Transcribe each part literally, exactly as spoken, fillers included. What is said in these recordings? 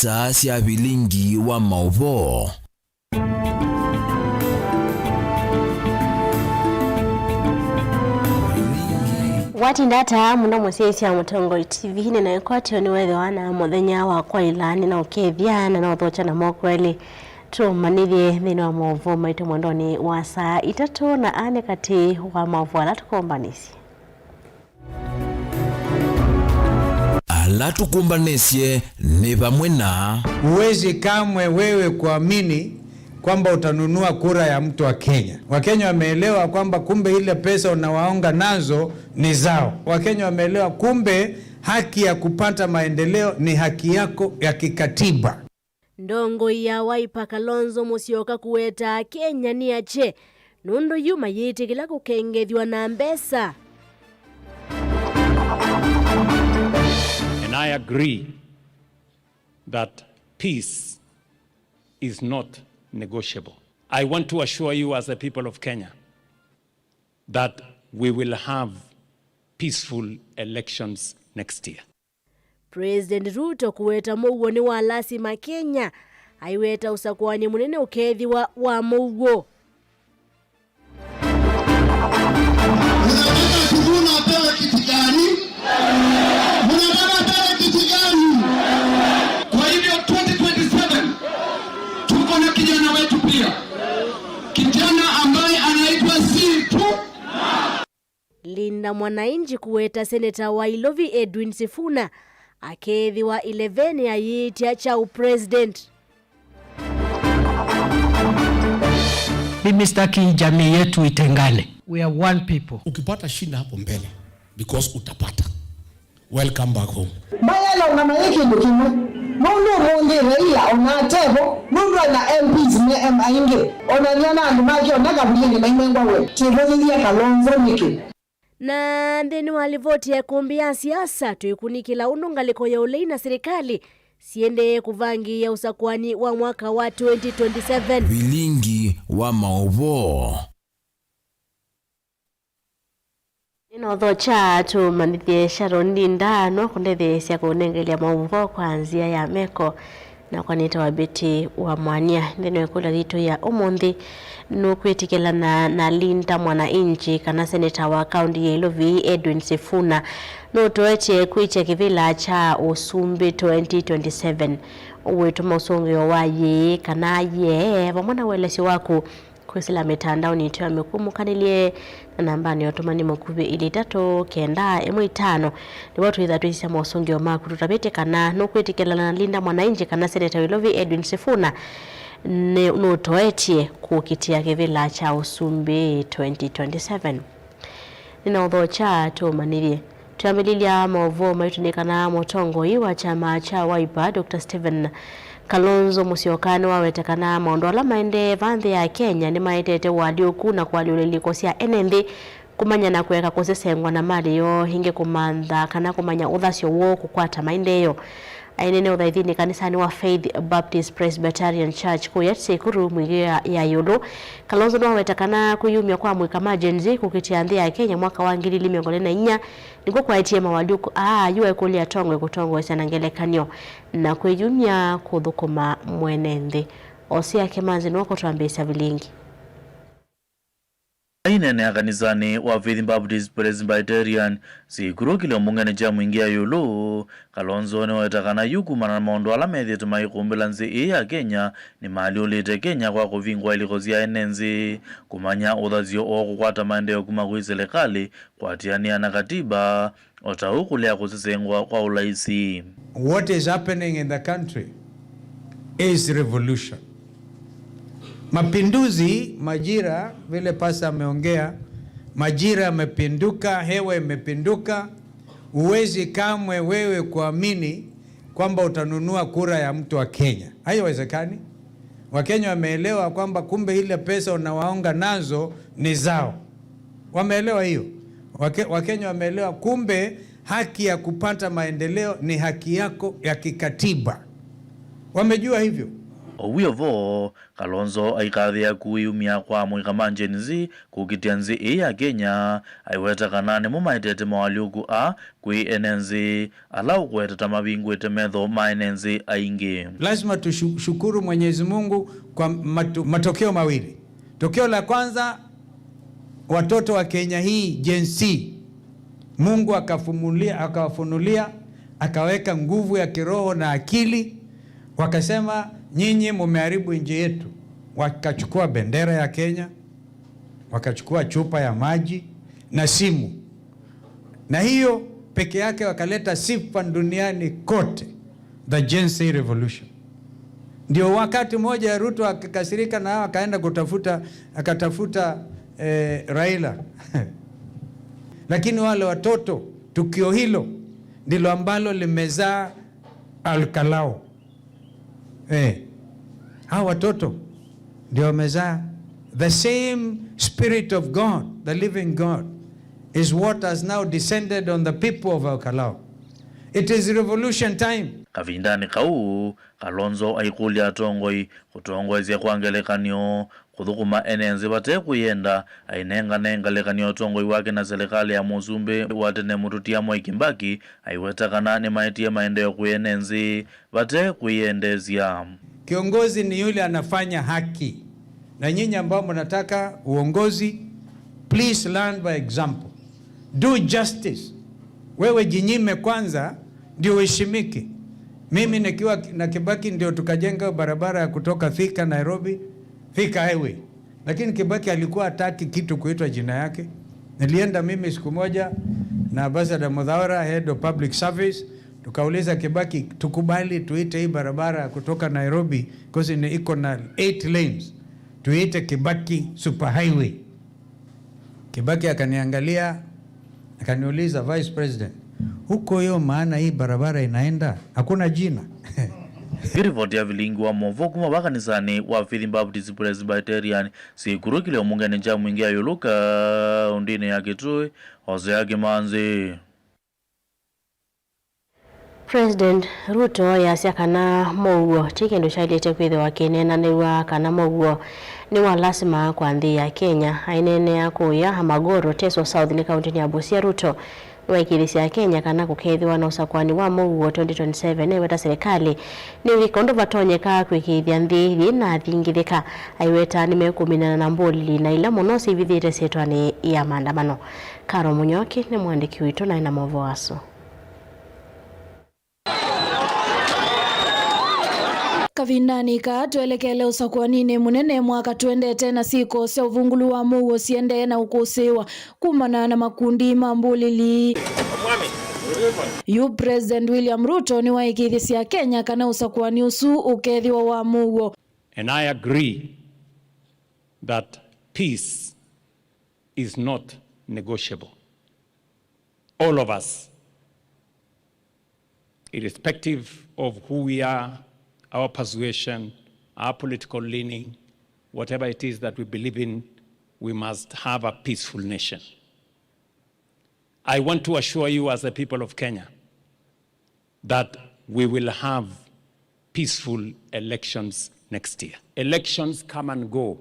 Saa sya vilingi wa maũvoo. Watinda ata mũno mũsyaĩĩsya Mũtongoi T V, nĩ na ĩkwatyo nĩ wethĩwa na mũthenya wa kwaĩla, nĩ na ũkethya na na ũthokya na moko elĩ. Tũmanyĩthye nthĩnĩ wa maũvoo maitũ mwendonĩ wa saa itatũ, na aa nĩ katĩ wa maũvoo ala tũkombanĩsye. Ala tũkũmbanĩsye nĩ vamwe na. Huwezi kamwe wewe kuamini kwamba utanunua kura ya mtu wa Kenya. Wakenya wameelewa kwamba kumbe ile pesa unawaonga nazo ni zao. Wakenya wameelewa kumbe haki ya kupata maendeleo ni haki yako ya kikatiba. Ndongoi ya Wiper Kalonzo Musyoka kũweta Akenya nĩ akye nũndũ yu mayĩtĩkĩla kũkengethw'a na mbesa. And I agree that peace is not negotiable. I want to assure you as the people of Kenya that we will have peaceful elections next year. President Ruto kũweta mũuo nĩ wa lasima Kenya, aiweta ũsakũani mũnene ũkethĩwa wa mũuo. Mnataka Sifuna apewe kiti gani? Mnataka apewe kiti gani? Kwa hivyo twenty twenty-seven tuko na kijana wetu pia, kijana ambaye anaitwa Sifuna. Linda Mwananchi kũweta seneta wa Ilovi Edwin Sifuna akethĩwa ĩleveni ya yĩĩtya kya ũpresident. Mimi sitaki jamii yetu itengane. We are one people. Ukipata shida hapo mbele, because utapata. Welcome back home. Mayala ũng'ama yĩ kĩndũ kĩmwe. Nũndũ ũmũnthĩ Raila ona atevo, nũndũ ena M Ps me em aingĩ. Ona nĩona andũ make ona kavulinĩ maimengwa we. Twĩvũthĩthya Kalonzo nĩkĩ? Na nthĩnĩ wa livoti ya ĩkũmbĩ ya siasa, twĩkunĩkĩla ũndũ ngalĩko ya ũlei na silikalĩ siendee kũvangĩĩa ũsakũani wa mwaka wa twenty twenty-seven. Vilingi wa maũvoo. Nĩnothokya tũmanyĩthye Sharon Ndinda no kũndetheesya kũnengelya maũvoo kwa nzĩa ya meko. Nakwa nĩtawa Betty wa Mwania. Nthĩnĩ wa ĩkũlyo yitũ ya ũmũnthĩ, nũkwĩtĩkĩlana na Linda Mwananchi kana seneta wa kaunti ya Ilovi Edwin Sifuna nũtoetye kwĩtya kĩvĩla kya ũsumbĩ twenty twenty-seven? Ũwĩtũma ũsũngĩo wa yĩĩ kana yee vamwe na ũelesyo waku kwĩsĩla mĩtandaonĩ yitũ ya mĩkũmũkanĩlye na nambanĩ ya ũtũmani mũkuvĩ ilĩ itatũ kenda ĩmwe itano. Nĩvo twĩtha twĩsisya mosũngĩo maku. Tũtavĩtye kana nũkwĩtĩkĩlana na Linda Mwananchi kana seneta wa Ilovi Edwin Sifuna nĩ- nũtoetye kũkitĩa kĩvĩla kya ũsumbĩ twenty twenty-seven. Nĩnaũthokya tũmanyĩthye. Twĩambĩlĩlya maũvoo maitũ nĩ kana mũtongoi wa kyama kya Wiper, Doctor Stephen Kalonzo Musyoka nĩwaweta kana maũndũ ala maendee vaa nthĩ ya Kenya nĩmaetete ũalyũku na kũalyũla ilĩko sya ene nthĩ kũmanya na kũeka kũsesengwa na malĩ yoo ĩngĩ kũmantha kana kũmanya ũthasyo woo kũkwata maendeeo. Ainene ũthaithinĩ kanisanĩ wa Faith Baptist Presbyterian Church kũya Sekuru Mwingĩ ya, ya ĩũlũ, Kalonzo nĩwaweta kana kwĩyumya kwa mũika ma Gen Z kũkitĩa nthĩ ya Kenya mwaka wa ngili ili mĩongo ĩlĩ na inya nĩkw'o kwaetie mawalyũku aa yu ekũlya atongoi kũtongoesya na ngelekany'o na kwĩyumya kũthũkũma mwene nthĩ. Osea Kemanzi nĩwe ũkũtwambĩĩsya vilingi. Aineenea kanisanĩ wa Faith Baptist Presbyterian, Sikuru kĩlio mbungenĩ kya Mwingĩ ya ĩũlũ, Kalonzo nĩweta kana yu kumana na maũndũ ala methĩĩtwe maikũmbĩla nthĩ ĩĩ ya Kenya, nĩmaalyũlĩte Kenya kwa kũvingũa ilĩko sya ene nthĩ, kũmanya ũthasyo o kũkwata maendeeo kuma kwĩ silikalĩ, kũatĩanĩa na katiba, o ta ũu kũlea kũsesengwa kwa ũlaisi. What is happening in the country is revolution. Mapinduzi, majira, vile pasa ameongea, majira yamepinduka, hewa imepinduka. Huwezi kamwe wewe kuamini kwamba utanunua kura ya mtu wa Kenya. Haiwezekani. Wakenya wameelewa kwamba kumbe ile pesa unawaonga nazo ni zao. Wameelewa hiyo. Wake- Wakenya wameelewa kumbe haki ya kupata maendeleo ni haki yako ya kikatiba. Wamejua hivyo. O wĩ o vo, Kalonzo aikathĩa kũĩumya kwa amũika ma Gen Z kũkitĩa nthĩ ĩĩ ya Kenya, aiweta kana nĩmo maetete moalyũku aa kwĩ ene nthĩ, ala ũkũweta ta mavingũĩte metho ma ene nthĩ aingĩ. Lazima tushukuru Mwenyezi Mungu kwa matu-, matokeo mawili. Tokeo la kwanza, watoto wa Kenya hii, Gen Z, Mungu akafumulia-, akawafunulia, akaweka nguvu ya kiroho na akili, wakasema, "Nyinyi mumeharibu nchi yetu." Wakachukua bendera ya Kenya, wakachukua chupa ya maji na simu. Na hiyo peke yake wakaleta sifa duniani kote, the Gen Z revolution. Ndio wakati mmoja Ruto akakasirika na akaenda kutafuta, akatafuta, eh, Raila. Lakini wale watoto, tukio hilo ndilo ambalo limezaa Al-Kalau. Eh, hawa watoto ndio wamezaa. The same Spirit of God, the living God, is what has now descended on the people of Al-Kalau. It is revolution time. Kavindanĩ kau, Kalonzo aikũlya atongoi kũtongoesya kwa ngelekany'o, kũthũkũma ene nthĩ vate kwĩyenda, ainengane ngelekany'o ya ũtongoi wake na selekalĩ ya mũsumbĩ wa tene mũtutia Mwai Kibaki, aiweta kana nĩmaetie maendeeo kwĩ ene nthĩ vate kwĩyendeesya. Kiongozi ni yule anafanya haki. Na nyinyi ambao mnataka uongozi, please learn by example. Do justice. Wewe jinyime kwanza, ndio uheshimike. Mimi nikiwa na Kibaki ndio tukajenga barabara ya kutoka Thika Nairobi, Thika Highway. Lakini Kibaki alikuwa hataki kitu kuitwa jina yake. Nilienda mimi siku moja na Ambassador Muthaura, Head of Public Service, tukauliza Kibaki, tukubali tuite hii barabara kutoka Nairobi, because ni iko na eight lanes, tuite Kibaki Super Highway. Kibaki akaniangalia, akaniuliza, "Vice President, huko hiyo maana hii barabara inaenda? Hakuna jina." Nĩ ripoti ya vilingi wa maũvoo kuma va kanisanĩ wa Faith Baptist Presbyterian, syĩkũlũkile ũmbungenĩ kya Mwingi Ayulu kaũntĩnĩ ya Kitui, Hosea Kimanzi. President Ruto easya kana mũuo ti kĩndũ kyaĩlĩte kwĩthĩwa kĩneenanĩw'a kana mũuo nĩ wa lasima kwa nthĩ ya Kenya. Aineenea kũya Amagoro, Teso South, nĩ kaũntĩnĩ ya Busia, Ruto nĩwaĩkĩĩthĩsye Akenya kana kũkeethĩwa na ũsakũani wa mũuo twenty twenty-seven, aiweta silikalĩ nĩwĩka ũndũ vatonyeka kwĩkĩĩthya nthĩ yĩna athingithĩka. Aiweta nĩmekũminana na mbũlili na ila mũno syĩvithĩte syĩtwanĩ ya maandamano. Karo Mũnyoki nĩ mũandĩki witũ na ena maũvoo asu. Kavindanĩ kaa, twelekele ũsakũaninĩ mũnene mwaka twendete na syĩko sya ũvungũlu wa mũuo siendee na ũkũsĩĩwa kumana na makundi ma mbũlili. Yu President William Ruto nĩwaĩkĩĩthĩsye Akenya kana ũsakũani ũsu ũkethĩwa wa mũuo. And I agree that peace is not negotiable. All of us, irrespective of who we are, our persuasion, our political leaning, whatever it is that we believe in, we must have a peaceful nation. I want to assure you as the people of Kenya that we will have peaceful elections next year. Elections come and go.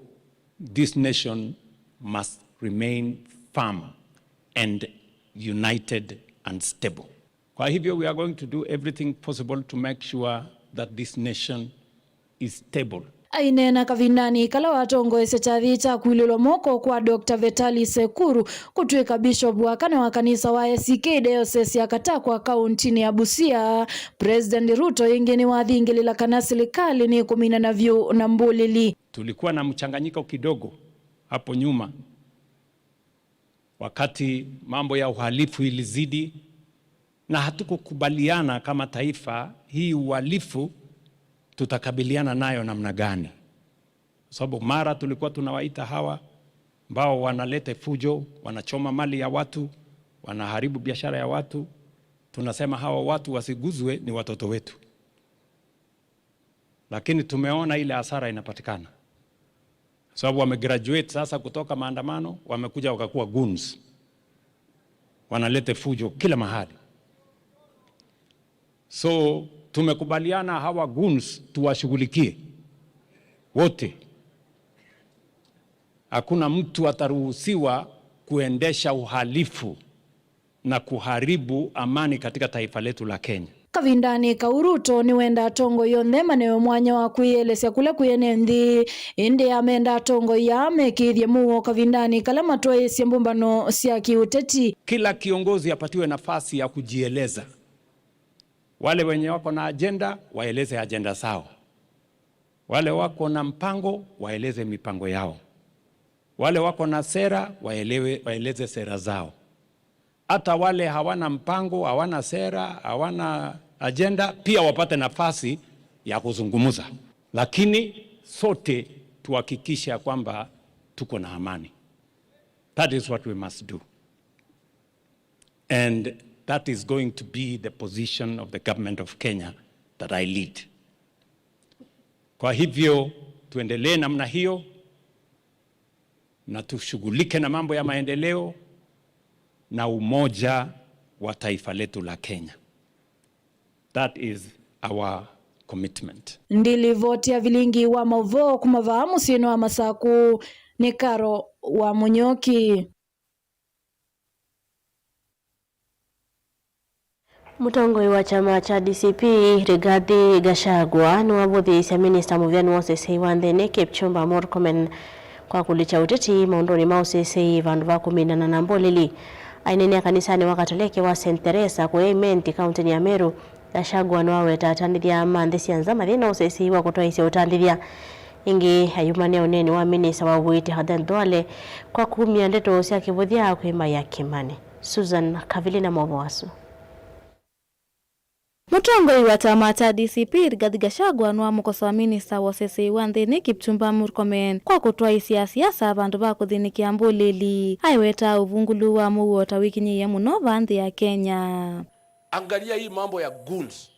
This nation must remain firm and united and stable. Kwa hivyo, we are going to do everything possible to make sure that this nation is stable. Aineena kavindanĩ kala watongoesya kyathĩ kya kũilĩlwa moko kwa Doctor Vitaly Sekuru kũtw'ĩka Bishop wa kana wa kanisa wa A C K Diocese ya Katakwa kaũntĩnĩ ya Busia, President Ruto ĩngĩ nĩwathingĩlĩla kana silikalĩ nĩkũminana vyũ na mbũlili. Tulikuwa na mchanganyiko kidogo hapo nyuma, wakati mambo ya uhalifu ilizidi, na hatukukubaliana kama taifa, hii uhalifu tutakabiliana nayo namna gani? Kwa sababu mara tulikuwa tunawaita hawa ambao wanaleta fujo, wanachoma mali ya watu, wanaharibu biashara ya watu, tunasema hawa watu wasiguzwe, ni watoto wetu. Lakini tumeona ile hasara inapatikana. Sababu wamegraduate sasa kutoka maandamano, wamekuja wakakuwa goons. Wanaleta fujo kila mahali. So, tumekubaliana hawa goons tuwashughulikie. wote. Hakuna mtu ataruhusiwa kuendesha uhalifu na kuharibu amani katika taifa letu la Kenya. Kavindanĩ kau, Ruto nĩwendaa atongoi onthe manewe mwanya wa kwĩyĩelesya kũla kwĩ ene nthĩ, ĩndĩ amenda atongoi aa mekĩĩthye mũuo kavindanĩ kala matwaĩĩsye mbũmbano sya kĩũteti. Kila kiongozi apatiwe nafasi ya kujieleza. Wale wenye wako na ajenda waeleze ajenda zao, wale wako na mpango waeleze mipango yao, wale wako na sera waelewe, waeleze sera zao. Hata wale hawana mpango, hawana sera, hawana ajenda, pia wapate nafasi ya kuzungumza. Lakini sote tuhakikishe ya kwamba tuko na amani. That is what we must do. And that is going to be the position of the government of Kenya that I lead. Kwa hivyo, tuendelee namna hiyo na tushughulike na mambo ya maendeleo na umoja wa taifa letu la Kenya. That is our commitment. Ndilivoti ya vilingi wa mauvoo kuma vaa mũsyĩnĩ wa Masaku nĩ Karo wa Mũnyoki. Mũtongoi wa kyama kya D C P, Rigathi Gachagua, nĩwavũthĩĩsya minista mũvĩanĩ wa ũseseĩ wa nthĩnĩ, Kipchumba Murkomen, kwa kũlikya ũteti maũndũnĩ ma ũseseĩ vandũ va kũminana na mbũlĩli. Aineenea kanisanĩ wa Katoleki wa Saint Teresa kũya Imenti, kaũntĩnĩ ya Meru, Gachagua nĩwaweta atandĩthya ma nthĩ sya nza mathĩna ũseseĩ wa kũtwaĩsya ũtandĩthya. Ĩngĩ, ayumanĩa ũneeni wa minista wa ũiiti Aden Duale kwa kumya ndeto sya kĩvũthya kwĩ mbaĩ ya Kĩmani. Susan Kavili na maũvoo asu. Mũtongoi wa kyama kya D C P, Rigathi Gachagua, nĩwamũkosoa minista wa ũseseĩ wa nthĩnĩ, Kipchumba Murkomen, kwa kũtwaĩsya siasa vandũ va kũthĩnĩkĩa mbũlĩli, aiwetaa ũvungũlu wa mũuo ta wĩkinyĩĩe mũno vaa nthĩ ya Kenya. Angalia hii mambo ya goons.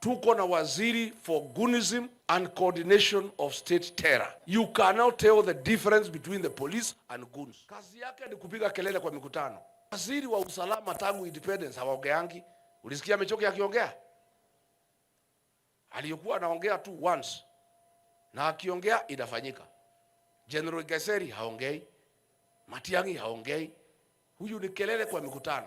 Tuko na waziri for goonism and coordination of state terror. You cannot tell the difference between the police and goons. Kazi yake ni kupiga kelele kwa mikutano. Waziri wa usalama tangu independence hawaongeangi. Ulisikia Michoki akiongea? Alikuwa anaongea tu once. Na akiongea inafanyika. General Nkaissery haongei. Matiang'i haongei. Huyu ni kelele kwa mikutano.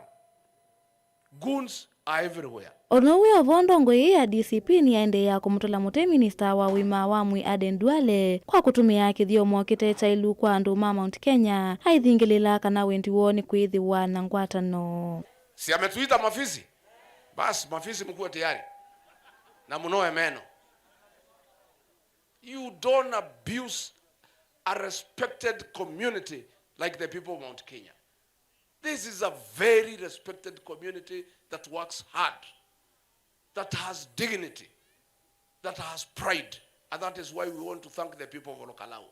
Goons are everywhere. O na ũu wĩ o vo, ndongoi ĩĩ ya D C P nĩyaendeea kũmũtũla mũtĩ minista wa ũima wa mwĩĩ Aden Duale kwa kũtũmĩa kĩthyomo kĩte kyailu kwa andũ ma Mount Kenya, aithingĩlĩla kana wendi woo nĩ kwĩthĩwa na ngwatano. Si ametuita mafisi? Basi, mafisi mkuwe tayari. Na munoe meno. You don't abuse a respected community like the people of Mount Kenya. This is a very respected community that works hard, that has dignity, that has pride, and that is why we want to thank the people of Olokalou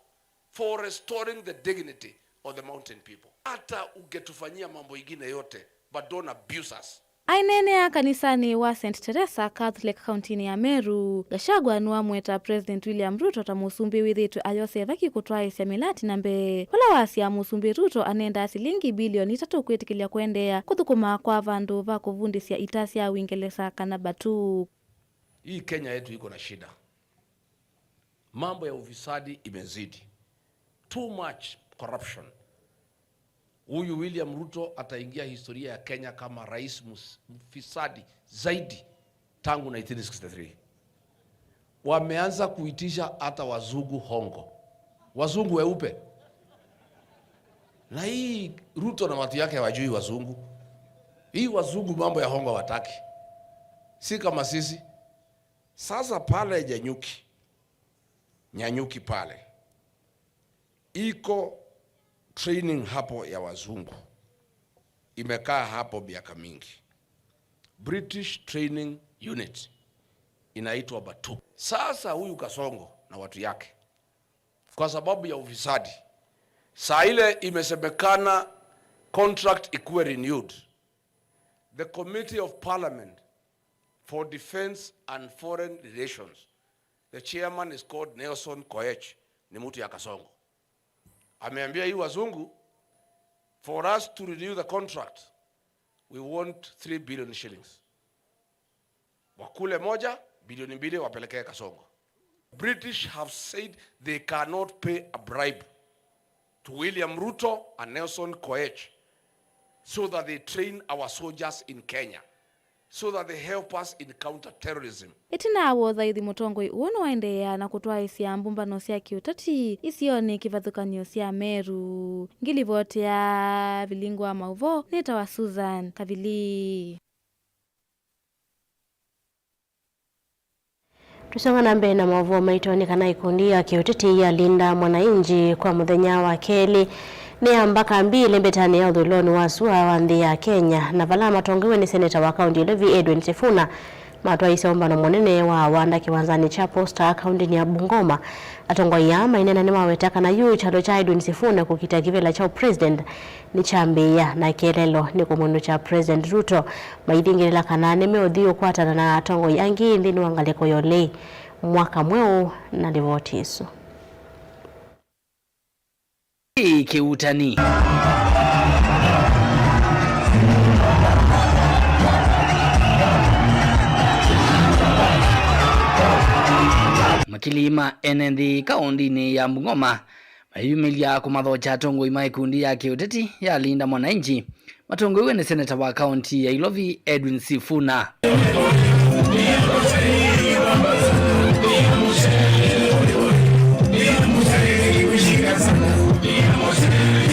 for restoring the dignity of the mountain people. Hata ungetufanyia mambo ingine yote, but don't abuse us. Aineenea kanisanĩ wa Saint Teresa Catholic kauntinĩ ya Meru, Gachagua nĩwamweta President William Ruto ta mũsumbĩ wĩthĩĩtwe ayosea ĩvaki kũtwaĩĩsya mĩlati na mbee, vala wasya Mũsumbĩ Ruto anendaa silingi bilioni itatũ kwĩtĩkĩlya kũendeea kũthũkũma kwa vandũ va kũvundĩsya ita sya Ũingelesa kana batuk. Hii Kenya yetu iko na shida. Mambo ya ufisadi imezidi. Too much corruption. Huyu William Ruto ataingia historia ya Kenya kama rais mus-, mfisadi zaidi tangu nineteen sixty-three. Wameanza kuitisha hata wazungu hongo. Wazungu weupe. Na hii Ruto na watu yake hawajui wazungu. Hii wazungu mambo ya hongo hawataki. Si kama sisi. Sasa pale Nyanyuki, Nyanyuki pale, iko training hapo ya wazungu. Imekaa hapo miaka mingi. British Training Unit. Inaitwa batuk. Sasa huyu Kasongo na watu yake, kwa sababu ya ufisadi, saa ile imesemekana contract ikuwe renewed. The Committee of Parliament for Defense and Foreign Relations, the chairman is called Nelson Koech, ni mtu ya Kasongo. Ameambia hii wazungu, for us to renew the contract, we want three billion shillings. Wakule moja, bilioni mbili wapelekee Kasongo. British have said they cannot pay a bribe to William Ruto and Nelson Koech so that they train our soldiers in Kenya, so that they help us in counter-terrorism. Ĩtina wa ũthaithi, mũtongoi ũũ nĩwaendeea na kũtwaĩsya mbũmbano sya kĩũteti isionĩ kĩvathũkany'o sya Meru. Ngilivoti ya Vilingi wa Maũvoo nĩtawa Susan Kavili. Tũsonga na mbee na maũvoo maitũ nĩ kana ikundi ya kĩũteti ya Linda Mwananchi kwa mũthenya wa kelĩ nĩyamba kambi ĩlembetanĩ ya ũthũĩlonĩ wa sua wa nthĩ ya Kenya, na vala matongoew'e nĩ seneta wa kaunti ya Ilovi Edwin Sifuna matwaĩĩsye ũmbano mũnene wa wanda kĩwanzanĩ kya Posta kauntinĩ ya Bungoma. Atongoi aa maineena nĩmaweta kana yu kyalo kya Edwin Sifuna kũkita kĩvĩla kya ũpresident nĩkyambĩĩa, na kĩeleelo nĩ kũmwĩnũkya President Ruto, maithingĩlĩla kana nĩmeũthi ũkwatana na atongoi angĩ nthĩnĩ wa ngalĩko ya ũlei mwaka mweũ na livoti ĩsu. Kĩũtani. Makili ma ene nthĩ kaũndĩnĩ ya Bungoma mayumĩlya kũmathokya atongoi ma ĩkundi ya kĩũteti ya Linda Mwananchi, matongoew'e nĩ seneta wa kaunti ya Ilovi, Edwin Sifuna.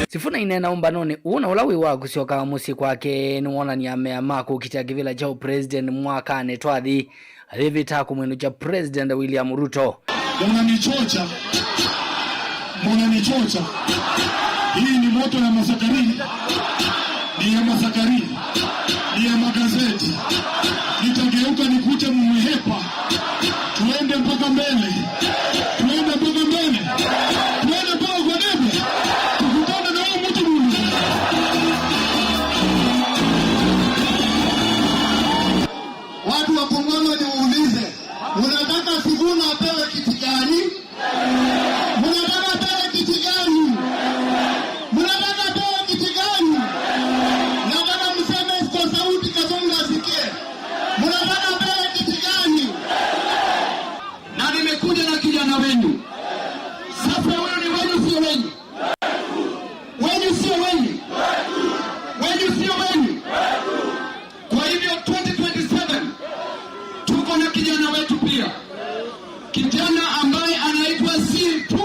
Sifuna aineena ũmbanonĩ ũũ na ũla wĩ wa kũsyoka mũsyĩ kwake nĩwonany'a mea ma kũkitĩa kĩvĩla kya ũpresident mwakanĩ twathi, ayĩvĩta kũmwĩnũkya President William Ruto. Munanichocha. Munanichocha. Hii ni moto ya masakari. Ni ya masakari. Ni ya magazeti. Nitageuka nikute mmehepa. Tuende mpaka mbele. Tuende mpaka mbele. Tuende mpaka kwa debe. Tukutane na huyo mtu mundu. Watu wa Bungoma, niwaulize, mnataka Sifuna apewe kiti gani? Mnataka apewe kiti gani? Mnataka apewe kiti gani? Nataka mseme kwa sauti, Kasongo asikie. Mnataka apewe kiti gani? Na nimekuja na kijana wenu. Sasa huyu ni wenu, sio wenu? Wenu sio wenu? Wenu sio wenu? Kwa hivyo twenty twenty-seven tuko na kijana wetu pia, kijana ambaye anaitwa Sifu,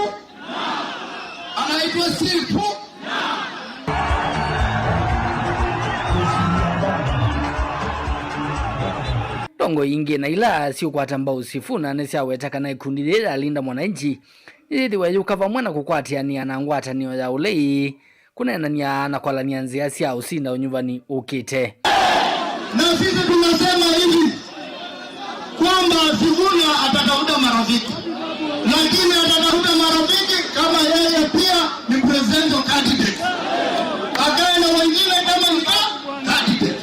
anaitwa Sifu. Ndongoi ingĩ na ila siũkwata mbau Sifuna nĩsyaweta kana ĩkundi yĩĩ ya Linda Mwananchi yĩthĩwe yũka vamwe na kũkwatĩanĩa na ngwatanĩo ya ũlei, kũneenany'a na kwalany'a nzĩa sya ũsinda ũnyuvani ũkĩte. Na sisi tunasema hivi kwamba Sifuna atatafuta marafiki, lakini atatafuta marafiki kama yeye pia ni presidential candidate, akae na wengine kama ni candidate.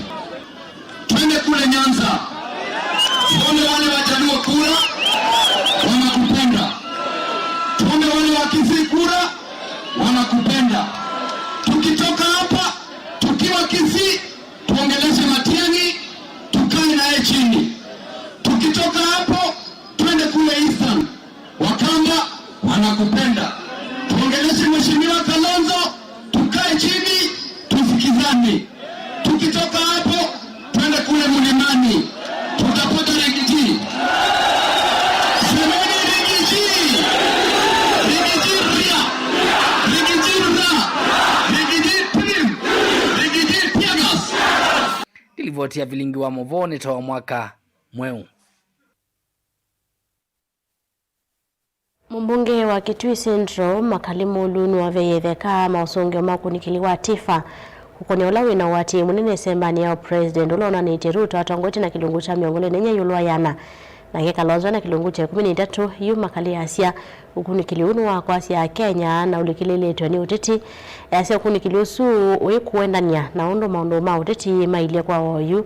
Twende kule Nyanza. Tuone wale Wajaluo kura wanakupenda. Tuone wale wa Kisii kura wanakupenda. Tukitoka hapa, tukiwa Kisii, tuongeleshe Matiang'i, tukae naye chini. Tukitoka hapo, twende kule Eastern. Wakamba wanakupenda. Tuongeleshe Mheshimiwa Kalonzo, tukae chini, tusikizane. Tukitoka hapo, twende kule mlimani. Tutapata Rigiji. Semeni Rigiji. Rigiji ria. Rigiji ra. Rigiji pim. Rigiji tear gas. Nĩ livoti ya Vilingi wa Mũvoo nĩ ta wa mwaka mweũ. Mũmbunge wa Kitui Central, Makali Mulu, nĩwaveie ĩtheka maũsũngĩo ma ũkunĩkĩli wa TIFA kũkũnĩa ũla wĩ na ũatĩĩi mũnene ĩsembanĩ ya ũpresident ũla ũnanĩtye Ruto atongoetye na kĩlungu kya mĩongo ĩlĩ na inya ĩũlũ wa ĩana, nake Kalonzo na kĩlungu kya ĩkũmi na itatũ yu. Makali asya ũkunĩkĩli ũũ nĩ wa kwasya Akenya na ũlikĩlĩlĩtwe nĩ ũteti. Easya ũkunĩkĩli ũsu ũikũendany'a na ũndũ maũndũ ma ũteti mailye kwa oyu,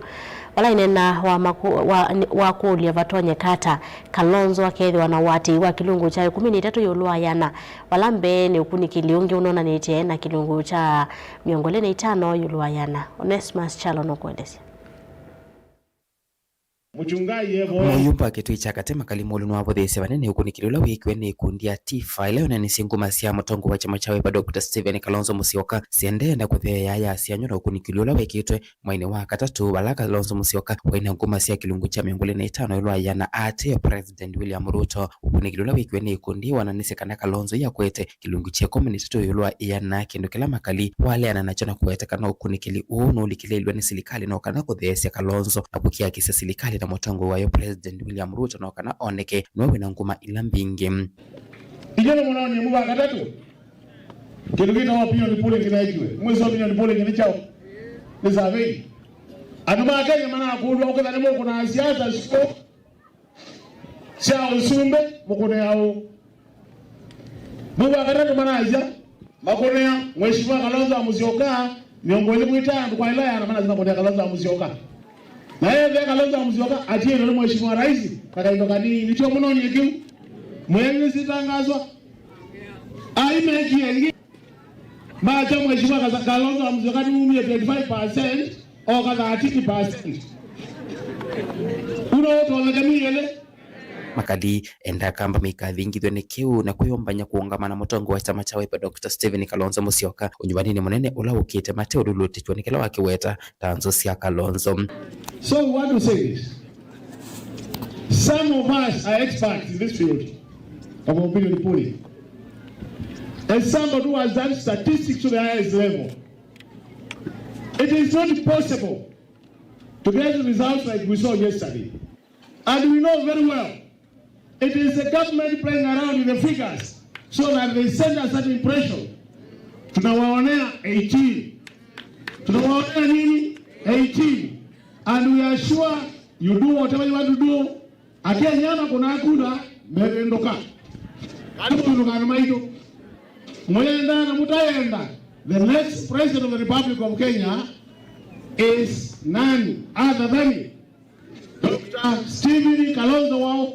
vala ineena wa maku-, wa, wa kũlya vatonyeka ata Kalonzo akethĩwa na ũatĩĩi wa kĩlungu kya ĩkũmi na itatũ ĩũlũ wa ĩana, vala mbee nĩ ũkunĩkĩli ũngĩ ũnonanĩtye na kĩlungu kya mĩongo ĩlĩ na itano ĩũlũ wa ĩana. Onesmus Kyalo nũkũelesya. Mũchungaji evo. Mũyumba wa Kĩtui kya Katĩ Makali Mũlũ nĩwavũthĩĩsye vanene ũkunĩkĩli ũla wĩkiwe nĩ ĩkundi ya Tifa, ĩla yonanisye nguma sya mũtongoi wa kyama kya Wiper Doctor Stephen Kalonzo Musyoka syendeenda kũtheea yasya nyũ na ũkunĩkĩli ũla wekĩtwe mweinĩ wa katatũ, vala Kalonzo Musyoka waĩ na nguma sya kĩlungu kya mĩongo ĩlĩ na itano ĩũlũ wa ĩana aatĩĩe President William Ruto. Ũkunĩkĩli ũla wĩkiwe nĩ ĩkundi wananisye kana Kalonzo ĩakwete kĩlungu kya ĩkũmi na itatũ ĩũlũ wa ĩana, kĩndũ kĩla Makali waleana nakyo na kũweta kana ũkunĩkĩli ũũ nũlikĩlĩilw'e nĩ silikalĩ no kana kũtheesya Kalonzo na kũkiakisya silikalĩ na mũtongoi wayo President William Ruto no kana oneke nĩwe wĩna nguma ila mbingĩ. Inyuĩ nĩmũnonie mwĩ wa katatũ, kĩndũ kĩtawa opinion polling kĩneekiwe. Mwĩsĩ opinion polling nĩ kyaũ? Nĩ survey. Andũ ma Kenya manakũlw'a ũkethĩa nĩmũkũnaa siasa syo sya ũsumbĩ, mũkũnĩa ũũ? Mwĩ wa katatũ manasya makũnĩa Mheshimiwa Kalonzo wa Musyoka, mĩongo ĩlĩ kwa ĩtano kwa ĩla ĩana manasya makũnĩa Kalonzo wa Musyoka. Na ethĩa Kalonzo wa Musyoka atiĩtwe nĩ Mheshimiwa Rais na kaindo kanini, nĩkyo mũnonie kĩu? Mwĩanĩsĩ itangaswa. Ai mekie ĩngĩ. Makya Mheshimiwa Kasa-, Kalonzo wa Musyoka nĩumie twenty-five percent, oka thirteen percent. Uno ũtonyeke mĩele. Makali endaa Akamba maikathingithw'e nĩ kĩu na kwĩyũmbany'a kũũngama na mũtongoi wa kyama kya Wiper Doctor Stephen Kalonzo Musyoka ũnyuvanĩnĩ mũnene ũla ũkĩte mateũlulutĩtw'a nĩ kĩla wakĩweta ta nzũ sya Kalonzo. So we want to say this. Some of us are experts in this field of opinion polling. As somebody who has done statistics to the highest level, it is not possible to get results like we saw yesterday. And we know very well, it is the government playing around with the figures so that they send us that impression. Tunawaonea eighteen. Tunawaonea nini? Eighteen. And we are sure you do whatever you want to do. Akenya makũnaa kura mevĩndũka. Andũ mavĩndũka andũ maitũ. Mũyenda na mũtayenda, the next president of the Republic of Kenya is none other than Doctor Stephen Kalonzo wao.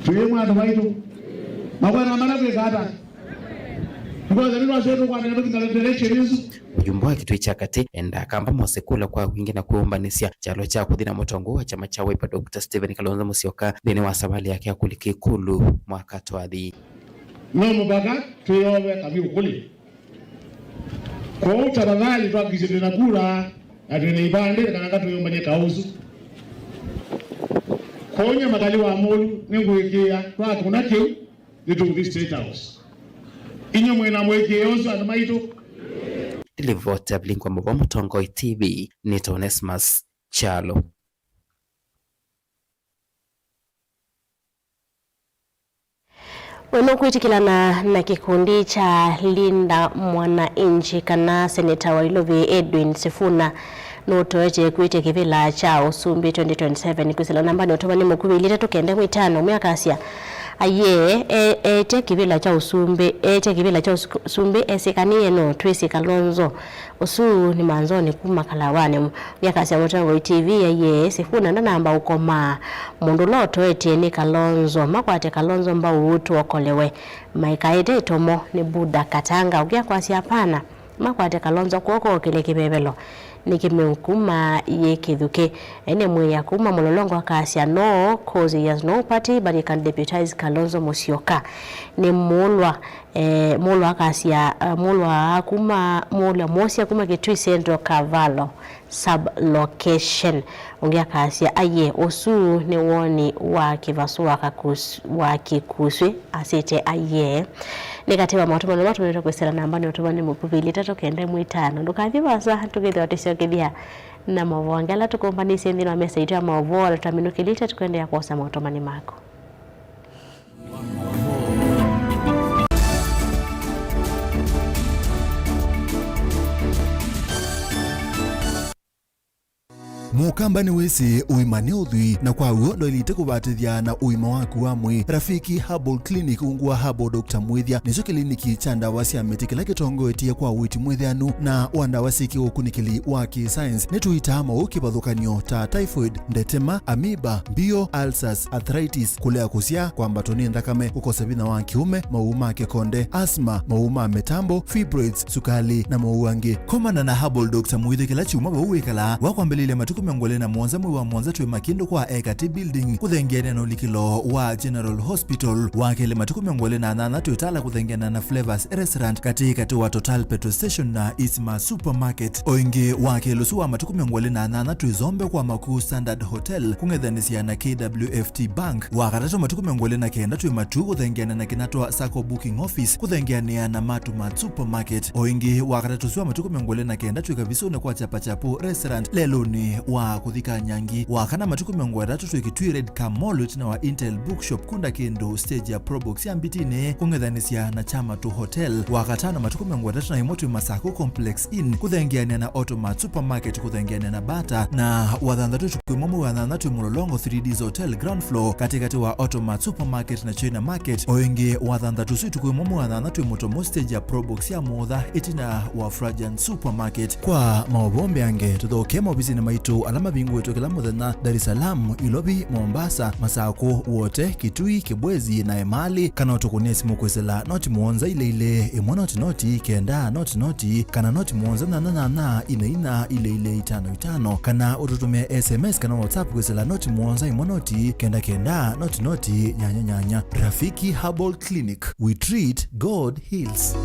Twĩ mwa andũ maitũ. Makwena mara kwĩka ata? Because nĩ twasyo tũkwatana tũkĩtala direction isu. Mũyumba wa Kĩtui kya Katĩ endaa Akamba mose kũla kwa wingĩ na kwĩũmbanĩsya kyalo kya kũthi na mũtongoi wa kyama kya Wiper Doctor Stephen Kalonzo Musyoka nthĩnĩ wa savalĩ yake ya kũlika ĩkũlũ mwaka twathi. No mũvaka twĩove kavyũ kũlĩ. Kwoou tafadhali twakikisye twĩ na kura na twĩ na ivandĩ kana katwĩũmbany'e kaũ ũsu. Kwoou nyie Makali wa Mũlu nĩngũĩkĩĩa twakũna kĩu nĩtũũthi State House. Inyuĩ mwĩ na mũĩkĩĩo ũsu andũ maitũ? Nĩ livoti ya Vilingi wa Mauvoo Mũtongoi T V, nĩtawa Onesmus Kyalo. We nũkwĩtĩkĩlana na kĩkundi kya Linda Mwananchi kana Seneta wa Ilovi Edwin Sifuna nũtoetye kwĩtya kĩvĩla kya ũsumbĩ twenty twenty-seven kwĩsĩla nambanĩ ũtũmani mũkuvĩ ilĩ itatũ kenda ĩmwe itano? Ũmwe akasya, aiee, e-, eetya kĩvĩla kya ũsumbĩ, eetya kĩvĩla kya ũsu-, ũsumbĩ esĩkanĩe no twĩsĩ Kalonzo. Ũsu nĩ Manzoni kuma Kalawanĩ. Nĩakasya Mũtongoi T V aiee, Sifuna ndanamba ũkoma. Mũndũ ũla ũtoetye nĩ Kalonzo. Makwate Kalonzo mbau tũokolewe. Maikaĩte ĩtomo nĩ Buda Katanga. Ũngĩ akwasya hapana. Makwate Kalonzo kw'oko okĩle kĩvevelo. Nĩ kĩmeu kuma yĩ kĩthukĩ. Ene mwĩĩa kuma Mũlolongo akasya no, cause he has no party but he can deputize Kalonzo Musyoka. Nĩ Mũlwa. Eh, Mũlwa akasya, eh, Mũlwa kuma, Mũlwa Mwosia kuma Kitui Central Kavalo sub-location. Ũngĩ akasya, aiee, ũsu nĩ woni wa kĩvasũ wa kakus-, wa kĩkuswĩ, asĩte, aiee. Nĩ katĩ wa maũtũmano matũmĩtwe kwĩsĩla nambanĩ ũtũmani mũkuvĩ ilĩ itatũ kenda ĩmwe itano. Ndũkathi vaasa, tũkĩthĩwa tũsyokethya na maũvoo angĩ ala tũkũmbanĩsye nthĩnĩ wa mesa itũ ya maũvoo, na tũtaminũkĩlĩte tũkwendeea kwosa maũtũmani maku. Mũkamba nĩwĩsĩ ũima nĩ ũthwii, na kwa w'o ndwaĩlĩte kũvatĩthya na ũima waku wa mwĩĩ. Rafiki Herbal Clinic, ungu wa Herbal Doctor Mwĩthya, nĩkyo kĩliniki kya ndawa sya mĩtĩ kĩla kĩtongoetye kwa ũiiti mwĩtheanu na wa ndawa syĩ kĩũkunĩkĩli wa kĩ-science. Nĩtũitaa maũũ kĩvathũkany'o ta typhoid, ndetema, amoeba, mbio, ulcers, arthritis, kũlea kũsyaa, kwambatwa nĩ nthakame, kũkosa vinya wa kĩũme, maũũ ma kĩkonde, asthma, maũũ ma mĩtambo, fibroids, sukali, na maũũ angĩ. Komana na Herbal Doctor Mwĩthya kĩla kyumwa vau wĩkalaa. Wakwambĩlĩlya matukũ mĩongo ĩlĩ na mũonza mwei wa mũonza twĩ Makindũ kwa Ekati Building, kũthengeanĩa na ũlikĩlo wa General Hospital. Wa kelĩ matukũ mĩongo ĩlĩ na nyanya twĩ Tala kũthengeanĩa na Flavors Restaurant, katĩ katĩ wa Total Petrol Station na Isma Supermarket. O ĩngĩ, wa kelĩ ũsu wa matukũ mĩongo ĩlĩ na nyanya twĩ Zombe kwa Makuu Standard Hotel, kũng'ethanĩsya na K W F T Bank. Wa katatũ matukũ mĩongo ĩlĩ na kenda twĩ Matuu kũthengeanĩa na Kinatwa Sacco Booking Office, kũthengeanĩa na Matumat Supermarket. O ĩngĩ, wa katatũ ũsu wa matukũ mĩongo ĩlĩ na kenda twĩ Kavisũnĩ kwa Chapachapu Restaurant, lelũnĩ wa kũthika Nyangi. Wa kana matukũ mĩongo ĩtatũ twĩ Kitui Red Car Mall, ĩtina wa Intel Bookshop, kunda kĩndũ stage ya Probox ya Mbitinĩ, kũng'ethanĩsya na Chamatu Hotel. Wa katano matukũ mĩongo ĩtatũ na ĩmwe twĩ Masako Complex Inn, kũthengeanĩa na Automat Supermarket, kũthengeanĩa na Bata, na wa thanthatũ ũtukũ ĩmwe mwei wa nyanya twĩ Mũlolongo three Ds Hotel ground floor, katĩkatĩ wa Automat Supermarket na China Market. O ĩngĩ, wa thanthatũ ũsu ũtukũ ĩmwe mwei wa nyanya twĩ Mũtomo stage ya Probox ya Mũtha, ĩtina wa Frajan Supermarket. Kwa maũvoo mbeange, tũthokee maovisinĩ maitũ ala mavingũĩtwe kĩla mũthenya, Dar es Salaam, Ilovi, Mombasa, Masako, Wote, Kitui, Kibwezi na Emali, kana ũtũkũnĩe simũ kwĩsĩla noti mũonza ilĩ ilĩ, ĩmwe noti noti, kenda noti noti, kana noti mũonza nyanya nyanya, ina ina, ilĩ ilĩ, itano itano, kana ũtũtũmĩe S M S kana WhatsApp kwĩsĩla noti mũonza, ĩmwe noti, kenda kenda, noti noti, nyanya nyanya. Rafiki Herbal Clinic, we treat, God heals.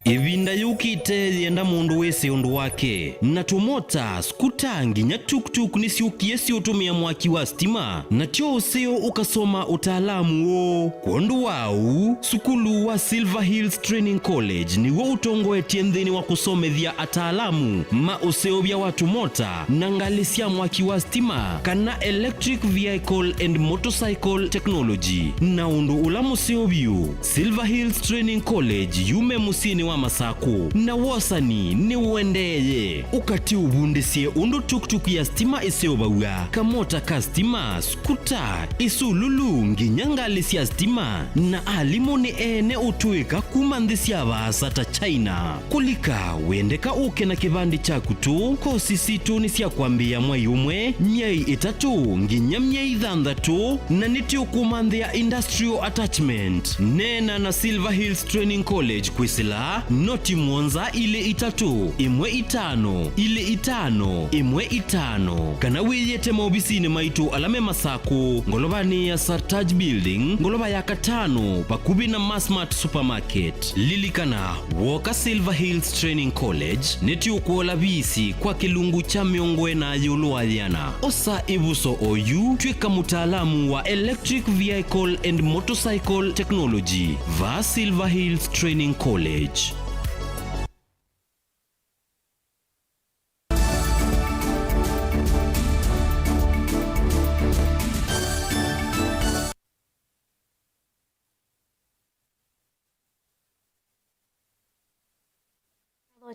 Ĩvinda yũkĩte yĩenda mũndũ wĩsĩ ũndũ wake, na tũmota, skuta, nginya tuk-tuk nĩsyũkie syĩũtũmĩa mwaki wa stima, na tyo ũseo ũkasoma ũtaalamu ũũ. Kwondũ wa ũu, sukulu wa Silver Hills Training College nĩw'o ũtongoetye nthĩnĩ wa kũsomethya ataalamu ma ũseũvya wa tũmota na ngalĩ sya mwaki wa stima, kana electric vehicle and motorcycle technology. Na ũndũ ũla mũseo vyũ, Silver Hills Training College yume mũsyĩnĩ wa Masakũ, na wosani nĩũendeeye. Ũkatĩ ũvundĩsye ũndũ tuk-tuk ya stima ĩseũvaw'a, kamota ka stima, skuta, isululu, nginya ngalĩ sya stima, na alimũ nĩ ene ũtũĩka kuma nthĩ sya vaasa ta China. Kũlika, wendeka ũke na kĩvandĩ kyaku tũ. Kosi sitũ nĩ sya kwambĩĩa mwai ũmwe, myei ĩtatũ, nginya myei thanthatũ, na nĩtũkũmanthĩa industrial attachment. Neena na Silver Hills Training College kwĩsĩla noti mũonza ilĩ itatũ, ĩmwe itano, ilĩ itano, ĩmwe itano, kana wĩyĩte maovisinĩ maitũ ala me Masakũ, ngolovanĩ ya Sartaj Building, ngolova ya katano, vakuvĩ na Massmart Supermarket. Lilikana, wooka Silver Hills Training College, nĩtũkũola visi kwa kĩlungu kya mĩongo ĩna ĩũlũ wa yĩana. Osa ĩvuso oyu, tw'ĩka mũtaalamu wa Electric Vehicle and Motorcycle Technology va Silver Hills Training College.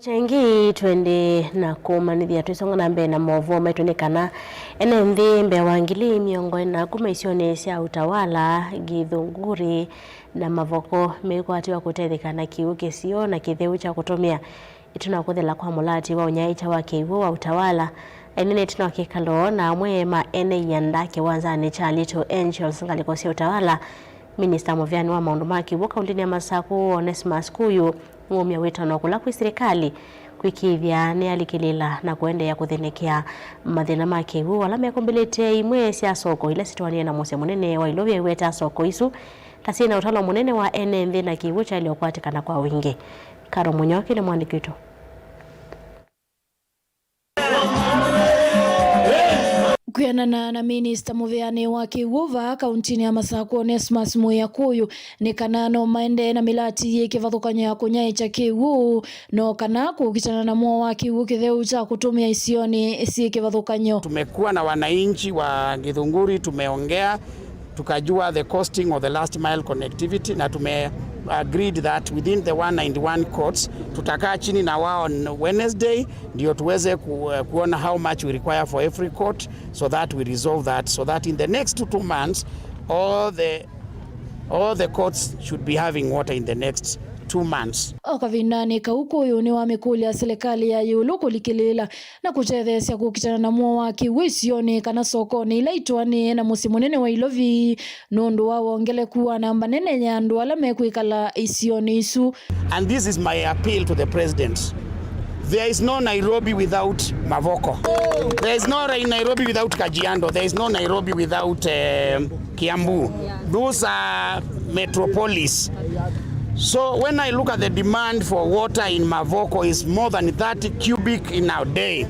Kyengĩ twende na kũmanyĩthya twĩsonga na mbee na maũvoo maitũ nĩ kana ene nthĩ mbee wa ngili mĩongo ĩna kuma isionĩ sya Utawala, Githunguri na Mavoko mekwatiwa kũtetheka na kĩw'ũ kĩseo na kĩtheu kya kũtũmĩa ĩtina wa kũthela kwa mũlati wa ũnyaĩĩkya wa kĩw'ũ wa Utawala. Aini nĩ ĩtina wa kĩkalo na amwe ma ene ianda kĩwanzanĩ kya Little Angels ngalĩko sya Utawala. Minista mũveani wa maũndũ ma kĩw'ũ kaũntĩnĩ ya Masakũ, Onesmus Kuyu, nĩwaumya wĩtano kũla kwĩ silikalĩ kwĩkĩĩthya nĩyalikĩlĩĩla na kũendeea kũthĩnĩkĩa mathĩna ma kĩw'ũ ala mekũmbĩlĩte imwe sya soko ila sitwaanĩe na mũsyĩ mũnene wa Ilovi eweta soko isu ta syĩ na ũtalo mũnene wa ene nthĩ na kĩw'ũ kyaĩle ũkwatĩkana kwa wingĩ. Karo Mũnyoki nĩ mwandĩki witũ. Kwĩanana na minista mũveani wa kĩw'ũ vaa kauntinĩ ya Masakũ, Onesmus Mwĩa Kuyu, nĩ kana no maendee na mĩlati yĩ kĩvathũkany'o ya kũnyaĩĩkya kĩw'ũ, no kana kũkitana na mũo wa kĩw'ũ kĩtheu kya kũtũmĩa isionĩ syĩ kĩvathũkany'o. Tumekuwa na wananchi wa Githunguri, tumeongea, tukajua the costing of the last mile connectivity, na tume agreed that within the one ninety-one courts, tutakaa chini na wao on Wednesday, ndio tuweze ku, eh, kuona how much we require for every court, so that we resolve that, so that in the next two months, all the, all the courts should be having water in the next two months. O kavindanĩ kau, Kũyũ nĩwamĩkũlya silikalĩ ya ĩũlũ kũlikĩlĩĩla na kũtetheesya kũkitana na mũo wa kĩw'ũ isionĩ kana sokonĩ ila itũanĩe na mũsyĩ mũnene wa Ilovi, nũndũ wa wongeleku wa namba nene ya andũ ala mekwĩkala isionĩ isu. And this is my appeal to the president. There is no Nairobi without Mavoko. There is no Nairobi without Kajiado. There is no Nairobi without, um, Kiambu. Those are metropolis. So when I look at the demand for water in Mavoko is more than thirty cubic in a day.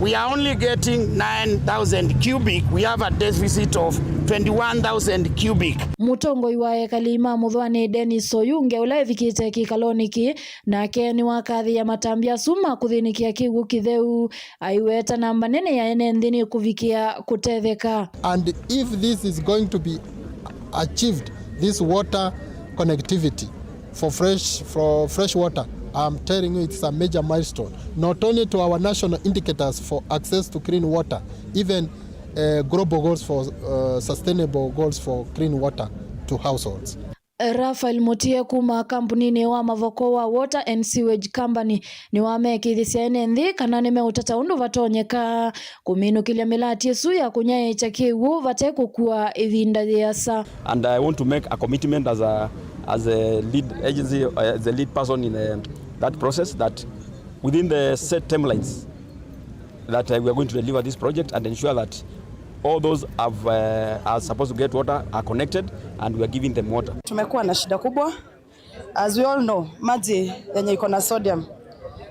We are only getting nine thousand cubic. We have a deficit of twenty-one thousand cubic. Mũtongoi wa ekali ma Mũthũanĩ Dennis Oyunge, ũla evikĩte kĩkalonĩ kĩĩ, nake nĩwakathĩĩa matambya asu ma kũthĩnĩkĩa kĩw'ũ kĩtheu, aiweta namba nene ya ene nthĩ nĩ kũvikĩa kũtetheka. And if this is going to be achieved, this water connectivity for fresh, for fresh water, I'm telling you, it's a major milestone, not only to our national indicators for access to clean water, even, uh, global goals for, uh, sustainable goals for clean water to households. Raphael Mutie kuma kampuninĩ wa Mavoko wa Water and Sewage Company nĩwamekĩĩthĩsya ene nthĩ kana nĩmeũtata ũndũ vatonyeka kũminũkĩlya mĩlatĩ ĩsu ya kũnyaĩĩkya kĩw'ũ vate kũkua ĩvinda yĩasa. And I want to make a commitment as a, as a lead agency, uh, as a lead person in the, that process, that within the set timelines, that, uh, we are going to deliver this project and ensure that all those have, uh, are supposed to get water are connected and we are giving them water. Tumekuwa na shida kubwa. As we all know, maji yenye iko na sodium